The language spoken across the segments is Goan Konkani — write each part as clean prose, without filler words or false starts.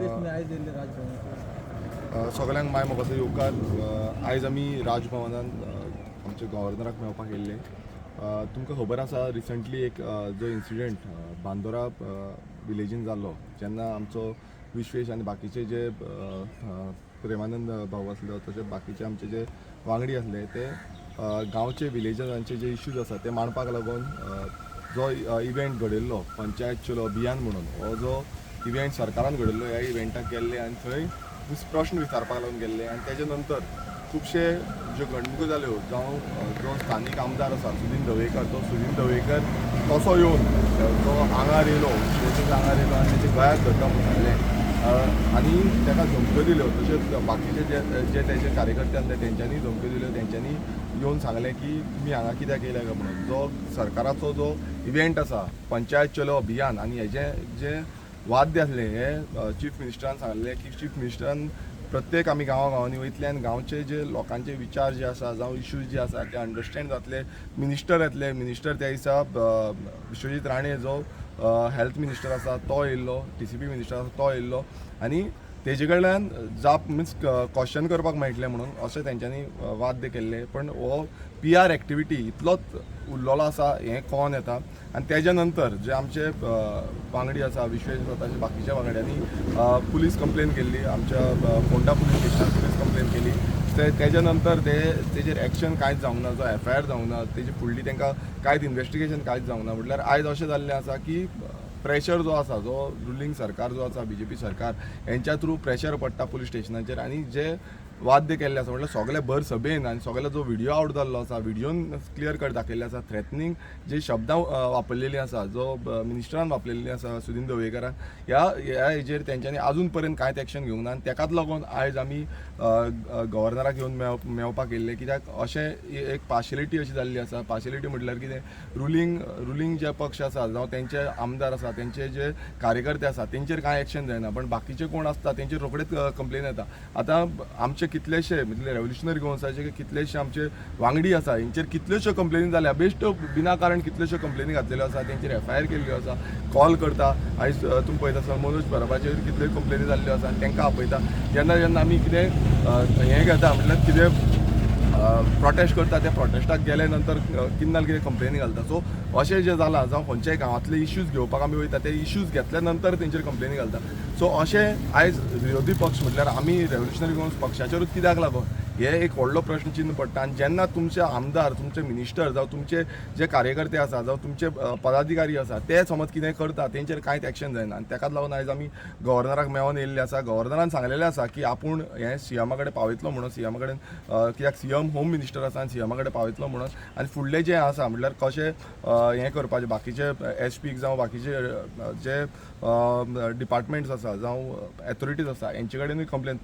तुमी आयज येयल्ले राजभवनाचेर. सगल्यांक माय म्हाका येवकार. आयज आमी राजभवनान आमच्या गव्हर्नराक मेळपाक येयल्ले. तुमकां खबर आसा, रिसंटली एक जो इन्सिडंट बांदोरा विलेजीन जाल्लो, जेन्ना आमचो विश्वेश आनी बाकीचे जे प्रेमानंद भाऊ आसलो, तशेंच बाकीचे आमचे जे वांगडी आसले, ते गांवचे विलेजरांचे जे इश्यूज आसा ते मांडपाक लागून जो इव्हेंट घडयल्लो, पंचायत चलो अभियान म्हणून, हो जो इव्हेंट सरकारान घडयल्लो, ह्या इव्हेंटाक गेल्ले आनी थंय प्रश्न विचारपाक लागून गेल्ले. आनी तेजे नंतर खुबशे ज्यो घडणुको जाल्यो, जावं जो स्थानीक आमदार आसा सुदीन ढवळीकर, तो सुदीन ढवळीकर तसो येवन तो आंगार येयलो, विश्वेशाच्या आंगार येयलो आनी तेच्या गळ्याक धरता म्हणून सांगलें आनी ताका धमक्यो दिल्यो. तशेंच बाकीचे जे जे तेजे कार्यकर्ते आसले तेंच्यांनी धमक्यो दिल्यो, तेंच्यांनी येवन सांगलें की तुमी हांगा कित्याक येयले काय म्हणून. जो सरकाराचो जो इव्हेंट आसा पंचायत चलो अभियान आनी हेजें जें वाद्य आसलें हें चीफ मिनिस्टरान सांगलें की चीफ मिनिस्टरान प्रत्येक आमी गांवा गांवांनी वयतले आनी गांवचे जे लोकांचे विचार जे आसा जावं इश्यूज जे आसा ते अंडरस्टँड जातले. मिनिस्टर येतले, मिनिस्टर त्या दिसा विश्वजीत राणे जो हेल्थ मिनिस्टर आसा तो येयल्लो, टीसीपी मिनिस्टर आसा तो येयल्लो आनी तेजे कडल्यान जाप मिन्स क्वेश्चन करपाक मेळटलें म्हणून अशें तेंच्यांनी वाद्य केल्लें. पण हो पीआर एक्टिविटी इतलोच उरलेलो आसा हें कळोन येता. आनी तेज्या नंतर जे आमचे वांगडी आसा विश्वेश आसा, तशें बाकीच्या वांगड्यांनी पुलीस कंप्लेन केल्ली, आमच्या फोंडा पुलीस स्टेशनार पुलीस कंप्लेन केली. ते तेज्या नंतर ते तेजेर एक्शन कांयच जावंक ना, जो एफआयआर जावंक ना, तेजे फुडली तांकां कांयच इन्वेस्टिगेशन कांयच जावंक ना. म्हटल्यार आयज अशें जाल्लें आसा की प्रेशर जो आसा, जो रुलींग सरकार जो आसा, बीजेपी सरकार, हेंच्या थ्रू प्रेशर पडटा पुलीस स्टेशनाचेर आनी जे वाद्य केल्ले आसा, म्हटल्यार सगळे भर सभेन आनी सगळे जो व्हिडियो आवट जाल्लो आसा, व्हिडियोन क्लियर कट दाखयल्ले आसा, थ्रेटनींग जे शब्दां वापरलेलीं आसा, जो मिनिस्टरान वापरलेली आसा सुदीन ढवळीकरान, ह्या ह्या हेजेर तेंच्यांनी आजून पर्यंत कांयच एक्शन घेवंक ना. आनी तेकाच लागून आयज आमी गव्हर्नराक येवन मेळपाक येयल्ले, कित्याक अशें एक पार्शलिटी अशी जाल्ली आसा. पार्शलिटी म्हटल्यार कितें, रुलींग जे पक्ष आसा जावं तेंचे आमदार आसा, तेंचे जे कार्यकर्ते आसा, तेंचेर कांय एक्शन जायना, पण बाकीचे कोण आसता तेंचेर रोखडेच कंप्लेन येता. आतां आमचे कितलेशे, म्हणजे रेव्होल्युशनरी गोवन्साचे कितलेशे आमचे वांगडी आसा, हेंचेर कितल्योश्यो कंप्लेनी जाल्या, बेश्ट्यो बिना कारण कितल्योश्यो कंप्लेनी घातलेल्यो आसा, तेंचेर एफआयआर केल्ल्यो आसा. कॉल करता, आयज तुमी पळयता आसतना मनोज परबाचेर कितल्यो कंप्लेनी जाल्ल्यो आसा आनी तांकां आपयता. जेन्ना जेन्ना आमी कितें हें घेता, म्हटल्यार कितें प्रोटेस्ट करता, त्या प्रोटेस्टाक गेले नंतर कितें ना कितें कंप्लेनी घालता. सो अशें जें जालां, जावं खंयच्याय गांवांतले इश्यूज घेवपाक आमी वयता, ते इश्यूज घेतल्या नंतर तेंचेर कंप्लेनी घालता. सो अशें आयज विरोधी पक्ष म्हटल्यार आमी रेव्होल्युशनरी गोवन्स पक्षाचेरूच कित्याक लागून हे एक व्हडलो प्रश्न चिन्न पडटा. आनी जेन्ना तुमचे आमदार, तुमचे मिनिस्टर जावं तुमचे जे कार्यकर्ते आसा जावं तुमचे पदाधिकारी आसा, ते समज कितें करता, तेंचेर कांयच एक्शन जायना. आनी तेकाच लागून आयज आमी गव्हर्नराक मेळोन येयल्ले आसा. गव्हर्नरान सांगलेलें आसा की आपूण हें सीएमा कडेन पावयतलो म्हणून, सीएमा कडेन, कित्याक सीएम होम मिनिस्टर आसा आनी सीएमा कडेन पावयतलो म्हणून. आनी फुडलें जें आसा म्हटल्यार कशें हें करपाचें, बाकीचे एसपीक जावं बाकीचे जे डिपार्टमेंट्स आसा जावं एथॉरिटीज आसा, हेंचे कडेनूय कंप्लेन,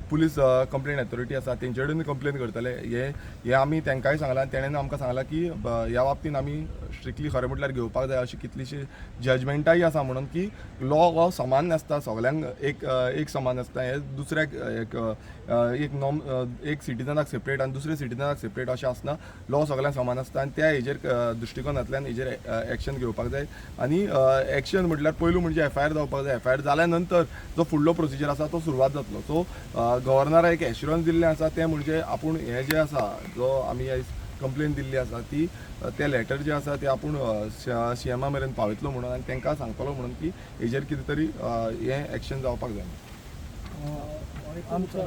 पुलीस कंप्लेन एथॉरिटी आसा, तेंचे कडेनूय कंप्लेन करतले. हे हे आमी तांकांय सांगलां आनी तेणेन आमकां सांगलां की ह्या बाबतीन आमी स्ट्रिक्टली खरें म्हटल्यार घेवपाक जाय. अशी कितलीशी जजमेंटाय आसा म्हणून की लॉ हो समान आसता, सगल्यांक एक एक समान आसता. हे दुसऱ्याक एक एक नॉम एक सिटीजनाक सेपरेट आनी दुसरे सिटीजनाक सेपरेट अशें आसना. लॉ सगल्यांक समान आसता आनी त्या हेजेर दृश्टिकोनांतल्यान हेजेर एक्शन घेवपाक जाय. आनी एक्शन म्हटल्यार पयलू म्हणजे एफआयआर जावपाक जाय. एफआयआर जाल्या नंतर जो फुडलो प्रोसिजर आसा तो सुरवात जातलो. सो गव्हर्नराक एक एश्युरन्स दिल्लें आसा, तें म्हणजे आपूण हें जें आसा, जो आमी आयज कंप्लेन दिल्ली आसा ती तें लेटर जें आसा तें आपूण सीएमा मेरेन पावयतलो म्हणून आनी तांकां सांगतलो म्हणून की हेजेर कितें तरी हें एक्शन जावपाक जाय. आमचो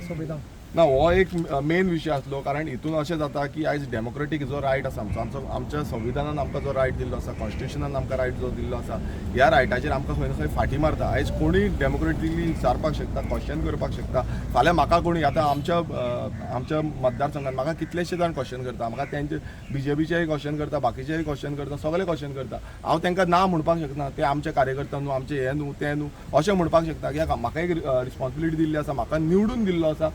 संविधान ना, हो एक मेन विशय आसलो, कारण हितून अशें जाता की आयज डेमोक्रेटीक जो रायट आसा आमचो, आमचो आमच्या संविधानान आमकां जो रायट दिल्लो आसा, कॉन्स्टिट्युशनान आमकां रायट जो दिल्लो आसा, ह्या रायटाचेर आमकां खंय ना खंय फाटी मारता. आयज कोणूय डेमोक्रेटिकली विचारपाक शकता, क्वेश्चन करपाक शकता. फाल्यां म्हाका कोणी आतां आमच्या मतदारसंघात म्हाका कितलेशे जाण क्वेश्चन करता, म्हाका तेंचे बीजेपीचेय क्वेश्चन करता, बाकीचेय क्वेश्चन करता, सगळे क्वेश्चन करता. हांव तांकां ना म्हणपाक शकना, ते आमचे कार्यकर्ता न्हू, आमचे हे न्हू, ते न्हू अशें म्हणपाक शकता. कित्याक म्हाका एक रिस्पॉन्सिबिलिटी दिल्ली आसा, म्हाका निवडून दिल्लो आसा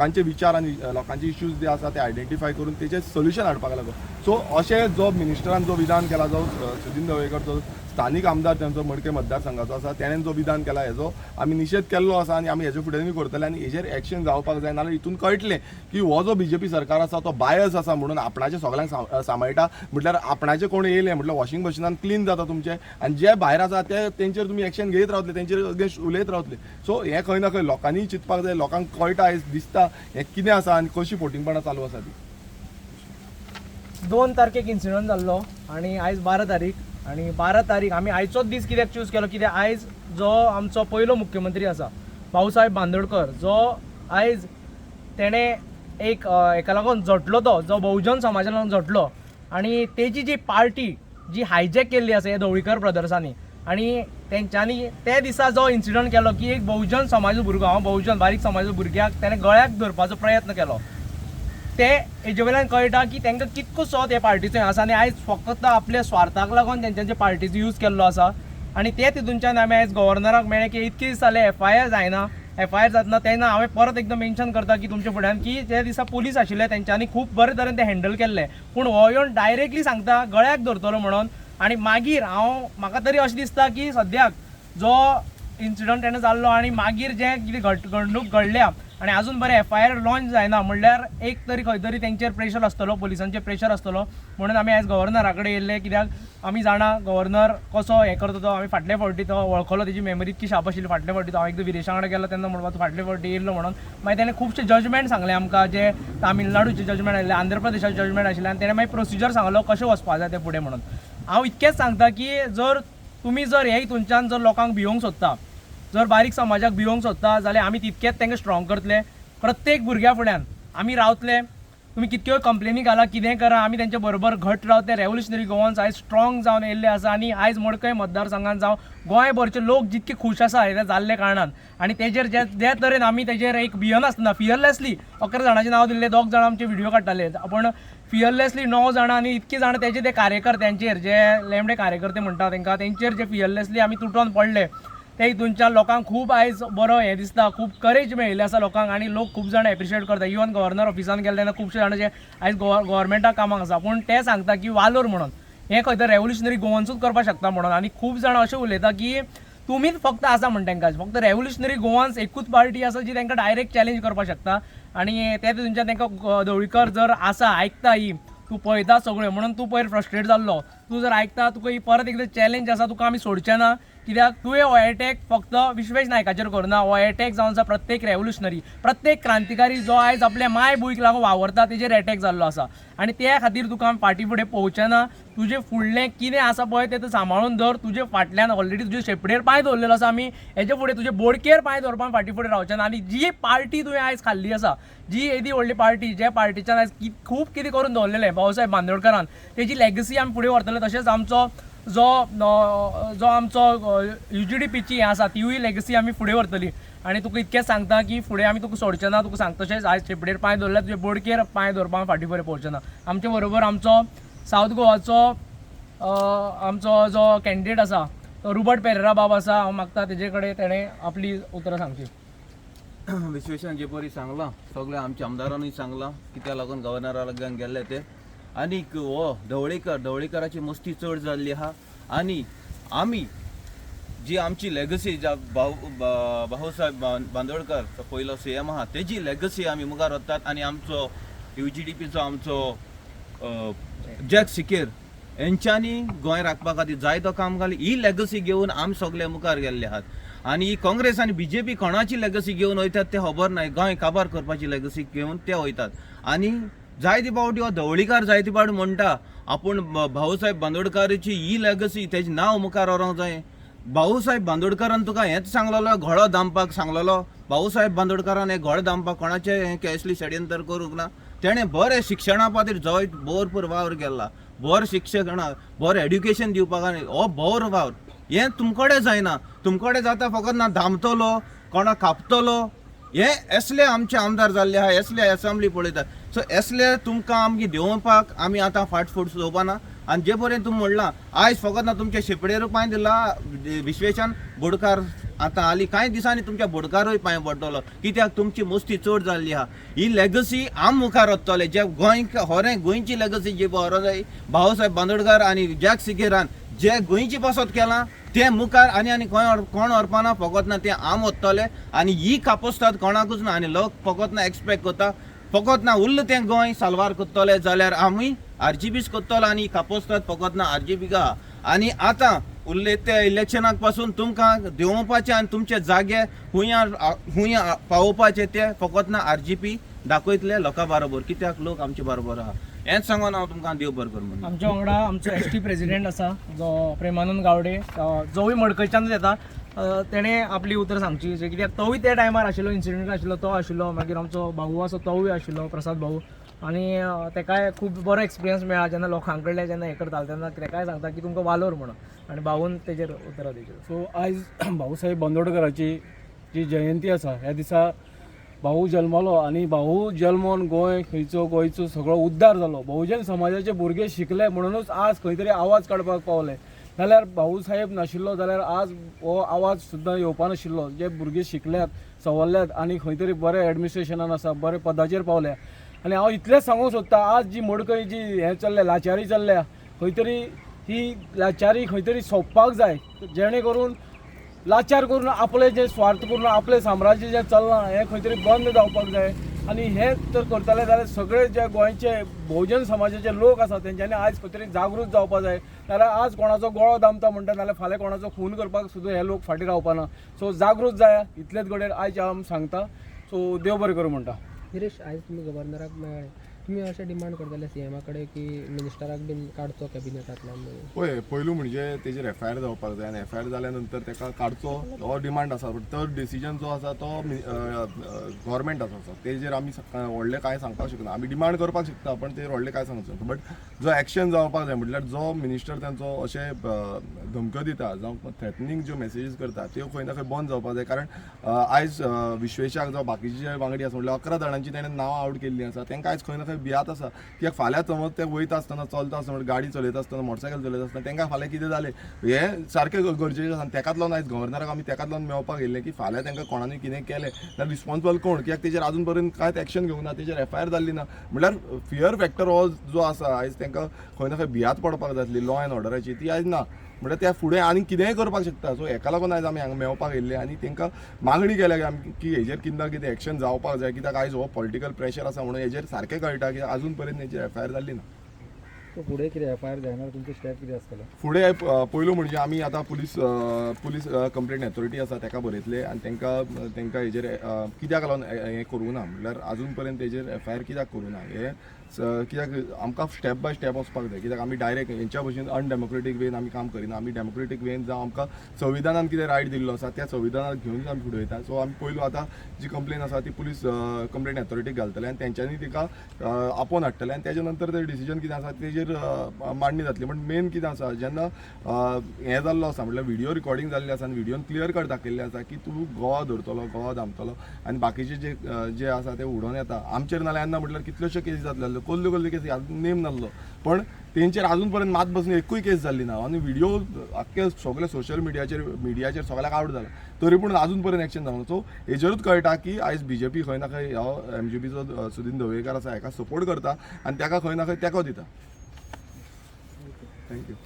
लोकांचे विचार आनी लोकांचे इश्यूज जे आसा ते आयडेंटिफाय करून तेचे सोल्युशन हाडपाक लागून. सो अशें जो मिनिस्टरान जो विधान केला, जो सुदीन ढवळीकर जो स्थानीक आमदार तेंचो मडके मतदारसंघाचो आसा तेणेन जो विधान केला हेजो आमी निशेध केल्लो आसा आनी आमी हेजे फुडें करतले आनी हेजेर एक्शन जावपाक जाय. नाजाल्यार हितून कळटलें की हो जो बीजेपी सरकार आसा तो बायस आसा म्हणून आपणाचे सगळ्यांक सांबाळटा. म्हटल्यार आपणाचे कोण येयले म्हटल्यार वॉशिंग मशिनान क्लीन जाता तुमचें आनी जे भायर आसा ते तेंचेर तुमी एक्शन घेयत रावतले, तेंचेर अगेन्स्ट उलयत रावतले. सो हें खंय ना खंय लोकांनी चिंतपाक जाय, लोकांक कळटा आयज दिसता हें कितें आसा आनी कशी फोटिंगपणां चालू आसा ती. 2 तारखेक इन्सिडंट जाल्लो आनी आयज 12 तारीख आनी 12 तारीख आमी आयचोच दीस कित्याक चूज केलो, कित्याक आयज जो आमचो पयलो मुख्यमंत्री आसा भाऊसाहेब बांदोडकर, जो आयज तेणें एक हेका लागून झटलो, तो जो बहुजन समाजा लागून झटलो आनी तेजी जी पार्टी जी हायजॅक केल्ली आसा हे ढवळीकर ब्रदर्सांनी आनी तेंच्यांनी ते दिसा जो इन्सिडंट केलो की एक बहुजन समाजाचो भुरगो, हांव बहुजन बारीक समाजाचो भुरग्याक तेणें गळ्याक धरपाचो प्रयत्न केलो, ते हेजे वयल्यान कळटा की तांकां कितकोसो ते पार्टीचो हें आसा आनी आयज फकत आपल्या स्वार्थाक लागून तेंच्यांचे पार्टीचो यूज केल्लो आसा. आनी ते तितूनच्यान आमी आयज गव्हर्नराक मेळ्ळे की इतके दीस जाले एफ I R जायना, एफ I R जातना तेन्ना हांवें परत एकदां मेन्शन करता की तुमच्या फुड्यान की जे दिसा पुलीस आशिल्ले तेंच्यांनी खूब बरे तरेन ते हँडल केल्ले, पूण हो येवन डायरेक्टली सांगता गळ्याक धरतलो म्हणून. आनी मागीर हांव म्हाका तरी अशें दिसता की सद्याक जो इन्सिडंट तेणें जाल्लो आनी मागीर जें कितें घडणूक घडल्या आनी आजून बरें एफ I R launch जायना म्हणल्यार एक तरी खंय तरी तेंचेर प्रेशर आसतलो, पुलिसांचेर प्रेशर आसतलो. म्हणून आमी आयज गव्हर्नरा कडेन येयल्ले कित्याक आमी जाणा गव्हर्नर कसो हें करता तो, आमी फाटले फावटी तो वळखलो, तेजी मेमरी इतकी शार्प आशिल्ली. फाटले फावटी तो हांव एकदां विदेशा वांगडा गेलो तेन्ना म्हणपाक तूं फाटले फावटी येयल्लो म्हणून, मागीर तेणें खुबशे जजमेंट सांगले आमकां, जे तामिळनाडूचे जजमेंट आशिल्ले, आंध्र प्रदेशाचे जजमेंट आशिल्ले आनी तेणें मागीर प्रोसिजर सांगलो कशें वचपाक जाय तें फुडें. म्हणून हांव इतकेंच सांगता की जर तुमी जर हे हितूनच्यान जर लोकांक भियोंक सोदता, जर बारीक समाजाक भियोंक सोदता जाल्यार आमी तितकेच तांकां स्ट्रॉंग करतले. प्रत्येक भुरग्या फुड्यान आमी रावतले, तुमी कितक्योय कंप्लेनी घाला कितेंय करा, आमी तेंच्या बरोबर घट रावतले. रेवोल्युशनरी गोवन्स आयज स्ट्रॉंग जावन येयल्ले आसा आनी आयज मडकय मतदारसंघान जावं गोंयभरचे लोक जितके खूश आसा हे जाल्ले कारणान आनी तेजेर जे जे तरेन आमी तेजेर एक भियनासतना फियरलेसली 11 जाणांचें नांव दिल्लें, 2 जाणां आमचे व्हिडियो काडटाले, पूण फियरलेसली 9 जाणां आनी इतके जाणां तेजे ते कार्यकर्त्यांचेर जे लेमडे कार्यकर्ते म्हणटा तेंकां तेंचेर जे फियरलेसली आमी तुटोन पडले ते हितूनच्यान लोकांक खूब आयज बरो हें दिसता, खूब करेज मेळिल्लें आसा लोकांक आनी लोक खूब जाण एप्रिशिएट करता. इवन गव्हर्नर ऑफिसान गेले तेन्ना खुबशे जाण जे आयज गव्हर्मेंटाक कामाक आसा पूण ते सांगता की वालोर म्हणून हें खंय तर रेवोल्युशनरी गोवन्सूच करपाक शकता म्हणून. आनी खूब जाणां अशें उलयता की तुमीच फक्त आसा म्हण तेंकां फक्त रेवोल्युशनरी गोवन्स एकूच पार्टी आसा जी तेंकां डायरेक्ट चॅलेंज करपाक शकता. आनी ते तितूनच्यान तेंकां ढवळीकर जर आसा आयकता ही तूं पळयता सगळ्यो म्हणून तूं पयर फ्रस्ट्रेट जाल्लो, तूं जर आयकता तुका ही परत एकदां चॅलेंज आसा, तुका आमी सोडचे ना कित्याक तुवें हो एटॅक फक्त विश्वेश नायकाचेर करुना, हो एटॅक जावन आसा प्रत्येक रेवोल्युशनरी, प्रत्येक क्रांतिकारी जो आयज आपल्या मायभूंयक लागून वावरता तेजेर एटॅक जाल्लो आसा आनी त्या खातीर तुका आमी फाटीं फुडें पळोवचे ना. तुजें फुडलें कितें आसा पळय तें तूं सांबाळून दवर, तुजे फाटल्यान ऑलरेडी तुजे शेपडेर पांय दवरलेलो आसा, आमी हेजे फुडें तुजे बोडकेर पांय दवरपाक फाटीं फुडें रावचे ना. आनी जी पार्टी तुवें आयज खाल्ली आसा, जी येदी व्हडली पार्टी, ज्या पार्टीच्यान आयज खूब कितें करून दवरलेलें भाऊसाहेब बांदोडकरान, तेजी लेगसी आमी फुडें व्हरतले. तशेंच आमचो जो जो आमचो UGDPची हें आसा तिवूय लेगसी आमी फुडें व्हरतली. आनी तुका इतकेंच सांगता की फुडें आमी तुका सोडचे ना, तुका सांगता तशेंच आयज शेपडेर पांय दवरल्यार तुजे बोडकेर पांय दवरपाक फाटीं फुडें पळोवचे ना. आमचे बरोबर आमचो सावथ गोवाचो आमचो जो कॅन्डिडेट आसा तो रुबर्ट पेरेरा बाब आसा, हांव मागता तेजे कडेन तेणें आपली उतरां सांगची. विश्वेशान जे परी सांगलां सगळ्या आमच्या आमदारांनी सांगलां कित्याक लागून गव्हर्नरा लागून गेल्ले ते. आनीक हो ढवळीकराची मस्ती चड जाल्ली आहा आनी आमी जी आमची लेगसी ज्या भाऊसाहेब बांदोडकर तो पयलो CM आहा तेजी लेगसी आमी मुखार व्हरतात आनी आमचो UGDPचो आमचो जॅक सिकेर हेंच्यांनी गोंय राखपा खातीर जायतो काम घाली. ही लेगसी घेवन आमी सगळे मुखार गेल्ले आहात आनी ही काँग्रेस आनी बीजेपी कोणाची लेगसी घेवन वयतात तें खबर ना, गोंय काबार करपाची लेगसी घेवन ते वयतात. आनी जायते फावटी हो ढवळीकार जायते फावटी म्हणटा आपूण भाऊसाहेब बांदोडकाराची ही लेगसी तेजें नांव मुखार व्हरूंक जाय. भाऊसाहेब बांदोडकारान तुका हेंच सांगलेलो घोळो दामपाक सांगलेलो, भाऊसाहेब बांदोडकारान हें घोळ दामपाक कोणाचें हें कसली षडयंत्र करूंक ना. तेणें बरें शिक्षणा खातीर जंय भरपूर वावर केला, बरें शिक्षणा बरें एड्युकेशन दिवपाक हो भोर वावर हें तुमकडे जायना, तुमकडे जाता फकत ना धांपतलो कोणा कापतलो हे असले आमचे आमदार जाल्ले आहा, असले एसेंब्ली पळयतात. सो असले तुमकां आमगे देंवोवपाक आमी आतां फाटफूट चोवपाना. आनी जे पर्यंत तुमी म्हणलां आयज फकत ना तुमच्या शेपडेर पांय दिला विश्वेशान बोडकार आतां हालीं कांय दिसांनी तुमच्या बोडकारूय पांय पडटलो कित्याक तुमची मस्ती चड जाल्ली आहा. ही लेगसी आम मुखार वतले जे गोंय होरें गोंयची लेगसी जी व्हरों जाय भाऊसाहेब बांदोडकार आनी जॅक सिकेरान जे गोंयचे पासत केलां तें मुखार आनी आनी खंय कोण व्हरपाना फकत ना तें आम वतले आनी ही कापोस्ताद कोणाकूच ना आनी लोक फकत ना एक्सपेक्ट करता फकत ना उरलें तें गोंय साल्वार करतले जाल्यार आमी आरजीबीच करतलो आनी कापोस्ताद फकत ना आरजीबीक आहा. आनी आतां उरले ते इलेक्शनाक पासून तुमकां देंवोवपाचे आनी तुमचे जागे हुंय हुंय पावोवपाचे ते फकत ना आरजीपी दाखयतले लोकां बरोबर, कित्याक लोक आमचे बरोबर आहा हेंच सांगून हांव तुमकां देव बरें करूं म्हणटा. आमच्या वांगडा आमचो एस टी प्रेसिडेंट आसा जो प्रेमानंद गावडे, जोवूय मडकयच्यानूच येता. तेणें आपली उतरां सांगची जे कित्याक तोवूय त्या टायमार आशिल्लो, इन्सिडंट आशिल्लो तो आशिल्लो. मागीर आमचो भाऊ आसा तोवूय आशिल्लो, प्रसाद भाऊ, आनी तेकाय खूब बरो एक्सपिरियन्स मेळ्ळा जेन्ना लोकां कडल्यान जेन्ना हें करतालो तेन्ना तेकाय सांगता की तुमकां वालोर म्हणून, आनी भाऊन तेजेर उतरां दिवची. सो आयज भाऊसाहेब बांदोडकराची जी जयंती आसा, ह्या दिसा भाऊ जल्मलो आनी भाऊ जल्मोन गोंय खंयचो गोंयचो सगळो उद्धार जालो. बहुजन समाजाचे भुरगे शिकले म्हणुनूच आज खंय तरी आवाज काडपाक पावले, नाल्यार भाऊसाहेब नाशिल्लो जाल्यार आज हो आवाज सुद्दां येवपा नाशिल्लो. जे भुरगे शिकल्यात सवरल्यात आनी खंय तरी बरे एडमिनिस्ट्रेशनान आसा, बरे पदाचेर पावल्या. आनी हांव इतलेंच सांगूंक सोदतां, आज जी मडकय जी हें चल्ल्या, लाचारी चल्ल्या, खंय तरी ही लाचारी खंय तरी सोंपपाक जाय, जेणे करून लाचार करून आपले जे स्वार्थ करून आपलें साम्राज्य जें चल्लां हें खंय तरी बंद जावपाक जाय. आनी हें तर करतले जाल्यार सगळे जे गोंयचे भोवजन समाजाचे लोक आसा तेंच्यांनी आयज खंय तरी जागृत जावपाक जाय. नाल्यार आज कोणाचो गळो दामता म्हणटा, नाल्यार फाल्यां कोणाचो खून करपाक सुद्दां हे लोक फाटीं रावपाना. सो जागृत जाया इतलेच घडये आयज हांव सांगता. सो देव बरें करूं म्हणटा. निरेश, आयज तुमी गव्हर्नराक मेळ्ळे, तुमी अशें डिमांड करतले सीएमा कडेन की मिनिस्टराक बीन काडचो कॅबिनेटांतल्यान म्हणून? पळय, पयलू म्हणजे तेजेर एफआयआर जावपाक जाय आनी एफआयआर जाल्या नंतर तेका काडचो हो डिमांड आसा. बट तो डिसिजन जो आसा तो गव्हर्मेंटाचो आसा, तेजेर आमी व्हडलें कांय सांगपाक शकना. आमी डिमांड करपाक शकता पण तेजेर व्हडलें कांय सांगूंक शकना. बट जो एक्शन जावपाक जाय म्हटल्यार जो मिनिस्टर तांचो अशें धमक्यो दिता जावं थ्रेटनींग ज्यो मॅसेजीस करता त्यो खंय ना खंय बंद जावपाक जाय. कारण आयज विश्वेशाक जावं बाकीचे जे वांगडी आसा म्हटल्यार 11 जाणांची तेणें नांवां आवट केल्लीं आसा, तांकां आयज खंय ना खंय भियात आसा कित्याक फाल्यां समज ते वयता आसतना, चलता आसतना, गाडी चलयता आसतना, मोटरसायकल चलयता आसतना तांकां फाल्यां कितें जालें हें सारकें गरजेचें आसा. आनी तेकाच लागून आयज गव्हर्नराक आमी तेकाच लागून मेळपाक येयल्ले की फाल्यां तांकां कोणानूय कितें केलें जाल्यार रिस्पॉन्सिबल कोण, कित्याक तेजेर आजून पर्यंत कांयच एक्शन घेवंक ना, तेजेर एफआयआर जाल्ली ना. म्हळ्यार फियर फॅक्टर हो जो आसा आयज तांकां खंय ना खंय भियात पडपाक जातली लॉ एंड ऑर्डराची, ती आयज ना. म्हळ्यार त्या फुडें आनी कितेंय करपाक शकता. सो हेका लागून आयज आमी हांगा मेळपाक येयल्ले आनी तांकां मागणी केल्या की आमी की हेजेर कितें ना कितें एक्शन जावपाक जाय, कित्याक आयज हो पॉलिटिकल प्रेशर आसा म्हणून हेजेर सारकें कळटा की आजून पर्यंत हेजेर एफआयआर जाल्ली ना. सो फुडें कितें एफआयआर जायना तुमचे स्टेप कितें आसतले? फुडें पयलू म्हणजे आमी आतां पुलीस पुलीस कंप्लेंट ऑथॉरिटी आसा तेका बरयतले आनी तेंकां तेंकां हेजेर कित्याक लागून हें करूं ना, म्हटल्यार आजून पर्यंत तेजेर एफआयआर कित्याक करूं ना हें कित्याक आमकां स्टेप बाय स्टेप वचपाक जाय. कित्याक आमी डायरेक्ट हेंच्या भशेन अनडेमोक्रेटीक वेन आमी काम करिना. आमी डेमोक्रेटीक वेन जावं आमकां संविधानान कितें रायट दिल्लो आसा त्या संविधानाक घेवन आमी फुडें वयता. सो आमी पयलू आतां जी कंप्लेन आसा ती पुलीस कंप्लेंट ऑथॉरिटीक घालतले आनी तेंच्यांनी तिका आपोवन हाडटले आनी तेजे नंतर ते डिसिजन कितें आसा तेजेर मांडणी जातली. पण मेन कितें आसा जेन्ना हें जाल्लो आसा म्हटल्यार व्हिडियो रिकॉर्डिंग जाल्लें आसा आनी व्हिडियोन क्लियर कट दाखयल्लें आसा की तूं गोवा धरतलो, गोवा दामतलो आनी बाकीचे जे जे आसा ते उडोवन येता आमचेर. नाल्यार येन्ना म्हटल्यार कितल्योश्यो केसी जातल्यो, कसल्यो कसल्यो केसी नेम नासलो पण तेंचेर आजून पर्यंत मात बसून एकूय केस जाल्ली ना. आनी व्हिडियो आख्खे सगळे सोशल मिडियाचेर मिडियाचेर सगळ्याक आवट जाला तरी पूण आजून पर्यंत एक्शन जावंक ना. सो हेजेरूच कळटा की आयज बीजेपी खंय ना खंय हो एमजीपीचो सुदीन ढवळीकार आसा हेका सपोर्ट करता आनी तेका खंय ना खंय तेंको दिता. Thank you.